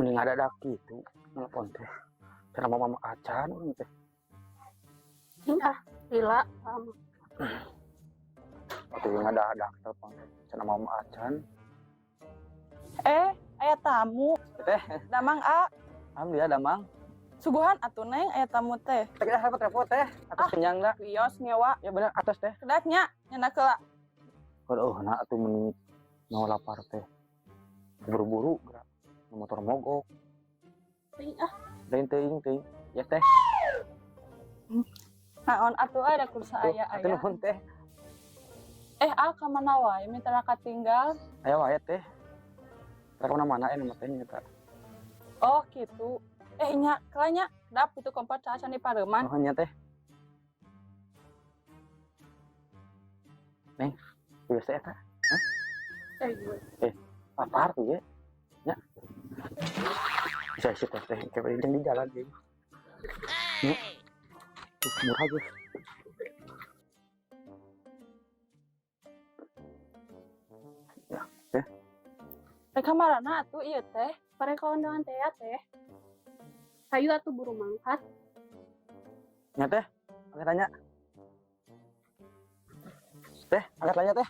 Mending ada daki itu nelpon teh. Cara mama mama acan urang teh. Ah, lila sama. Atuh ngadadak telepon teh. Cara mama acan. Eh, aya tamu. Teh, Damang a, alhamdulillah damang. Suguhan atuh, Neng, aya tamu teh. Teh kita repot-repot teh. Atos kenyang dah. Wios ngewa. Ya bener atos teh. Kedap nya, nyandak heula. Aduh, nah atuh meni mau lapar teh. Buru-buru gerak. Motor mogok. Teuing ah. Teuing teuing teuing. Ya teh. Naon atuh ada kursa Tuh, aya atuh aya. Nuhun teh. Eh, al ka mana wae mita katinggal? Aya wae teh. Rek mana mana teh nya eta. Oh, gitu. Eh, nya, kela nya, kedap itu kompor cacan di pareuman. Nuhun nya teh. Neng, biasa eta. Eh, gue. Lapar tuh ya. Ya. Bisa sih teh teh kayak di jalan gitu. Ya. Tuh, murah guys. Ya, teh. Rek ka marana atuh ieu teh? Pare ka undangan teh ya teh. Hayu atuh buru mangkat. Ya teh, angkat tanya. Teh, angkat tanya teh.